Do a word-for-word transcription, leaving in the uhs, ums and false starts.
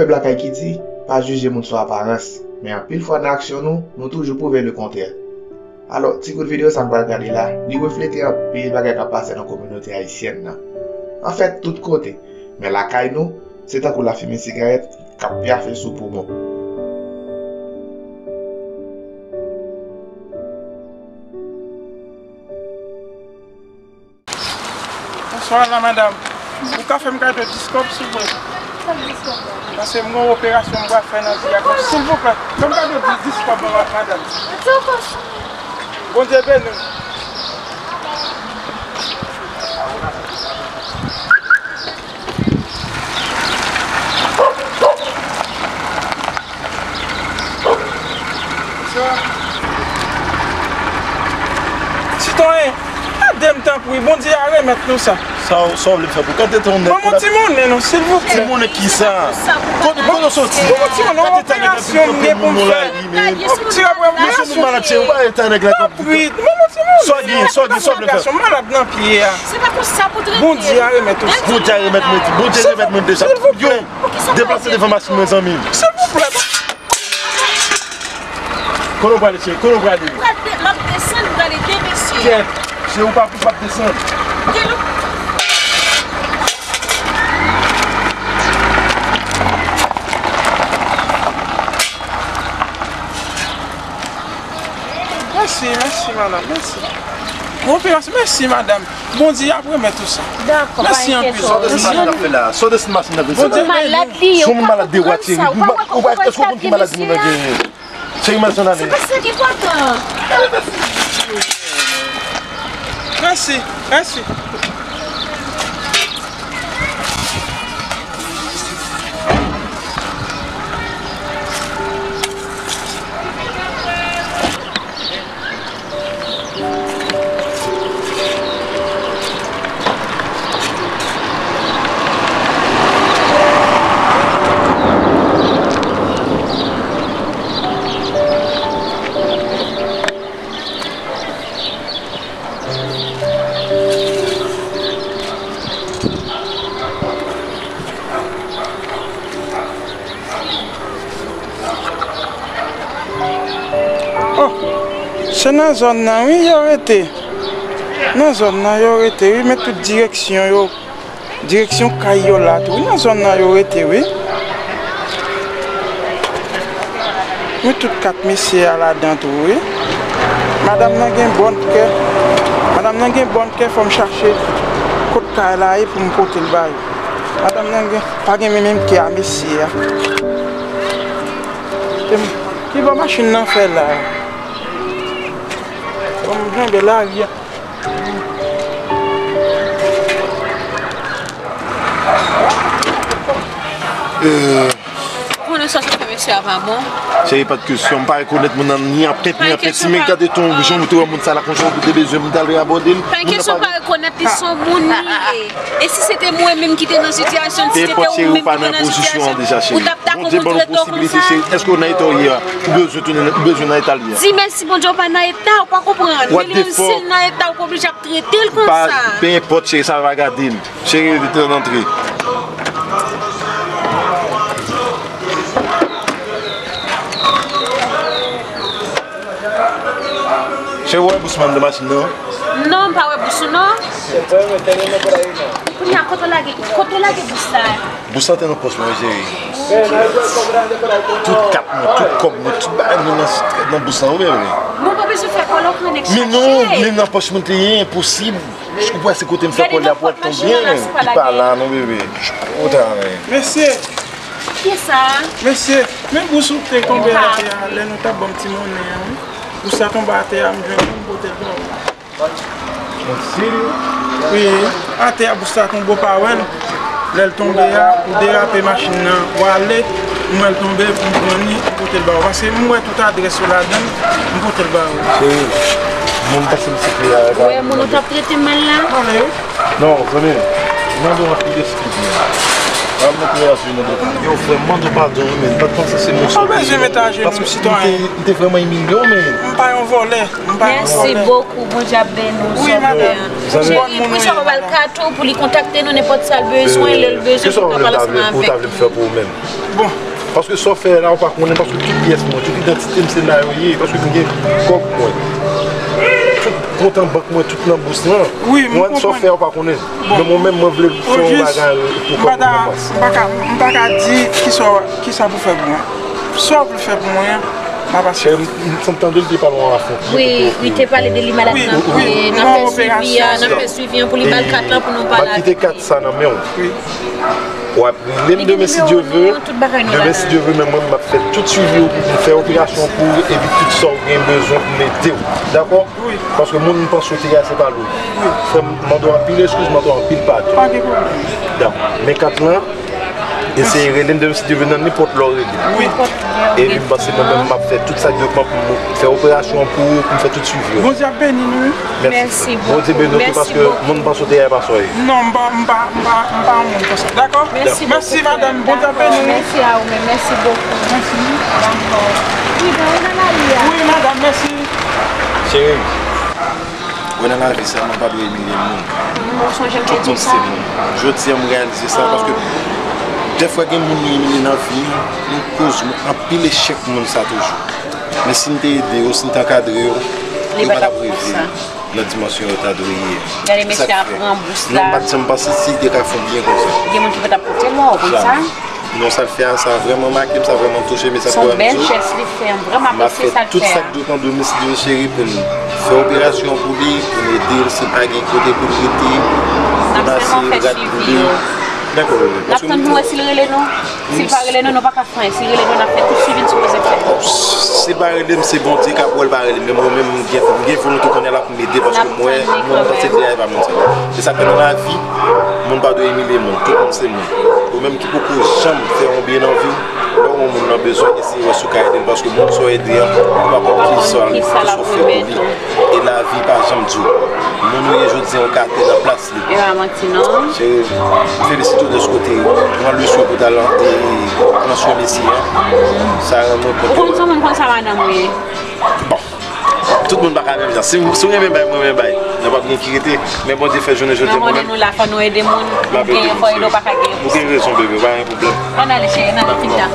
Pèp lakay ki di, pa jije moun sou aparans, men anpil fwa nan aksyon nou, nou toujou pwouve lekontrè. Alò, ti kout videyo sa n pral gade la, li reflete anpil bagay k ap pase nan kominote ayisyèn nan. Anfèt, tout kote, men lakay nou, se tankou lafimen sigarèt k ap pyafe sou poumon. Bonswa la, madanm. Ou ka fè m kado dis kòb, silvouplè? Paske m gen yon operasyon m pral fè nan vi a. Silvouplè, fè m kado dis, dis kòb, madanm. Bondye beni w. Sitwayen, ede m tanpri, Bondye a remèt nou sa. Sa w, sa w vle m fè pou kante ton nèg? Ban m yon ti monnen non, silvouplè. Ti monnen ki sa? Kote, kote w soti? Ban m yon ti monnen, yon operasyon m gen pou m fè. Yon ti operasyon. Mesye, moun malad, se ou pa eta nèg la k ap. Tanpri, ban m yon ti monnen. Sa w gen, sa w gen, sa w vle fè? Yon operasyon, malad nan pye a. Bondye a remèt ou sa. Bondye a remèt mwen, Bondye remèt mwen de sa. Silvouplè. Deplase devan machin mwen, zanmi m. Silvouplè. Kote w prale, cheri? Kote w prale? M pral de-, m ap desann, m prale de mesye. Kèt, se ou pa pou p ap desann. Gen lou- Mèsi, mèsi, madanm, mèsi. Bon, mèsi, mèsi, madanm. Bondye ap remèt ou sa. Dakò, pa enkyete w. Mèsi anpil. Sòti nan machin nan fè la. Sòti nan machin nan fè la. Bondye beni w. Sou moun malad de wati, ou pa, ou pa, èske w konn ki maladi moun nan genyen? Cheri, mèsi, ann ale. Se pa sa ki enpòtan. Mèsi, mèsi. Oh, se nan zòn nan, wi, yo rete. Nan zòn nan, yo rete, wi, men tout direksyon yo, direksyon kay yo la tou, wi, nan zòn nan, yo rete, wi. Wi, tout kat mesye a ladan tou, wi. Madanm nan gen bòn kè. Madanm nan gen bòn kè, fò m chache kot kay la ye pou m pote l ba yo. Madanm nan gen, pa gen menm, menm kè a mesye a. Ki bò machin nan fè la? Bon, m janbe lari a. Euh. Konnen sa sou fè mesye a pa bon. Cheri, pa t kesyon. M pa rekonèt moun nan ni an pent, ni an pent. Si men gade ton jan ou te wè moun sa la, konsa ou te bezwen moun t al abòde l. Pa kesyon, pa rekonèt li, se yon moun li ye. E si se te mwen menm ki te nan sitiyasyon, si se te ou menm ki te nan sitiyasyon, ou t ap dakò moun trete w konsa? Èske w nan eta w ye a? Ou bezwen tounen, ou bezwen nan eta l ye a? Di mèsi Bondye, ou pa nan eta, ou pa konprann. Milyon si l nan eta, ou pa oblije ap trete l konsa. Pe enpòt, cheri, sa va gade m. Cheri, rete nan antre. Cheri, ou wè bous mwen anndan machin nan? Non, m pa wè bous ou non. Kounye a, kote w lage, kote w lage bous la? Bous la te nan pòch mwen, cheri. Tout kat mwen, tout kòb mwen, tout bagay mwen nan, nan bous la, wi, bebe. Mwen pa bezwen fè kòlòk nan nèg chache. Men non, men nan pòch mwen te ye, enposib. Ou pa wè se kote m fè kòlè a pou al tonbe, li pa la non, bebe. Ou ta wè. Mesye! Kiyès sa? Mesye, men bous ou te tonbe atè a, lè nou t ap ban m ti monnen an, wi. Bous la tonbe atè a, m jwenn pou m pote l ba ou. Wi, atè a bous la tonbe, ou pa wè l. Lè l tonbe a, ou derape machin nan, ou ale, m wè l tonbe, pou m pran li, m pote l ba ou. Paske m wè tout adrès ou ladan l, m pote l ba ou. Cheri, moun pase m siple a. Ou wè moun ou t ap trete mal la? Ale, wi. Non, zanmi m, mande w anpil eskiz, men. Yo, frè m, mande w padon, wi, men m pa t panse se moun sa w te ye. Ou bezwen mete ajenou, sitwayen. Paske m te, m te vrèman imilye w, men. M pa yon vòlè. M pa yon vòlè. Mèsi bokou. Bondye ap beni w, sòvè a. Wi, madanm. Cheri, pou sòvè a, w al ka tou, pou li kontakte nou, nenpòt sa l bezwen, lè l bezwen, pou l kapab ansanm avèk nou. Ki sa w ta vle m fè pou ou menm? Bon. Paske sa w fè la, ou pa konnen, paske tout pyès mwen, tout idantite m, se la yo ye, paske m gen kòb mwen. Tout kont an bank mwen, tout nan bous lan. Wi, m konprann. Sa w fè a, ou pa konnen. Bon. Men mwen menm, mwen vle fè yon bagay pou kòb mwen. M pa ka, m pa ka di kisa, kisa pou fè pou mwen. Sa w vle fè pou mwen an, m ap asire. M, m tande l te pale yon afè. Wi, li te pale de li malad nan pye, n ap fè swivi a, n ap fè swivi an pou li ba l kat lan pou nou pale avèk li. M ap kite kat sa nan men w. Wi. W ap rele m demen si Dye ve. Demen si Dye ve, men mwen, m ap fè tout swivi w pou m fè operasyon pou ou, epi tout sa w gen bezwen pou m ede w. Dakò? Wi. Paske moun m panse w te ye a, se pa l ou. Wi. Frè m, mande w anpil eskiz, mande w anpil padon. Pa gen pwoblèm. Dakò. Men kat lan, eseye rele m demen si Dye ve nan nenpòt lè w rele. Wi. Epi m panse mwen menm m ap fè tout sa k dwe fè pou m fè operasyon an pou ou, pou m fè tout swivi yo. Bondye ap beni nou, wi. Mèsi. Bondye beni w tou, paske moun panse w te ye a, e pa sa w ye. Non, m pa, m pa, m pa, m pa yon moun konsa. Dakò? Mèsi, madanm. Bondye ap beni w. Mèsi a ou menm. Mèsi bokou. Mèsi. Dakò. Wi, madanm, mèsi. Cheri m. Wè nan lavi, sèlman pa dwe imilye moun. Tout moun se moun. Jodi a, m reyalize sa, paske dèfwa gen moun nou imilye nan vi an, nou koz anpil echèk moun sa toujou. Men si n te ede yo, si n te ankadre yo, yo pa t ap rive nan dimansyon yo ta dwe ye. Gade mesye a pran bous la. Non, m pa t janm panse si li te ka fè w byen konsa. Gen moun ki pa t ap koute mwen, ou konn sa? Non, sa l fè a, sa vrèman make m, sa vrèman touche m, e sa k fè m di w, m ap fè tout sa k dwe pou m, si Dye cheri, pou n fè operasyon pou li, pou n ede l, si l pa gen kote pou l rete, pou n asire rad pou li. Dakò, paske m, n ap tann pou n wè si l rele nou. Si l pa rele nou, nou pa ka fè anyen. Si l rele nou, n ap fè tout swivi n sipoze fè. Si l pa rele m, se Bondye k ap wè l pa rele m. Men mwen menm, m gen, m gen volonte kounye a la pou m ede, paske m wè moun panse li a, e pa moun sa. Se sa k fè nan lavi, moun pa dwe imilye moun. Tout moun se moun. Ou menm ki poko janm fè yon byen nan vi w, lè w wè yon moun nan bezwen, eseye wè si w ka ede l, paske moun sa w ede an, ou pa konn ki sa l, ki sa l ap remèt ou. E lavi pa janm di w. Moun ou ye jodi a, ou ka te nan plas li. E pa manti non. Cheri, m felisite w dèske w te pran leson pou w t al, e, pran swen mesye a. Sa rann mwen kont. Ou konn sa moun konn sa madanm ou ye? Bon. Tout moun pa ka menm jan. Si, si w renmen bay, mwen renmen bay. Nan p ap gen ki rete. Men Bondye fè jounen jodi a mwen menm. Men konnen nou la, fò nou ede moun. Ou genyen, fò ede, ou pa ka genyen. Ou gen rezon, bebe, pa gen pwoblèm. Ann ale, cheri, ann ale, fin tan.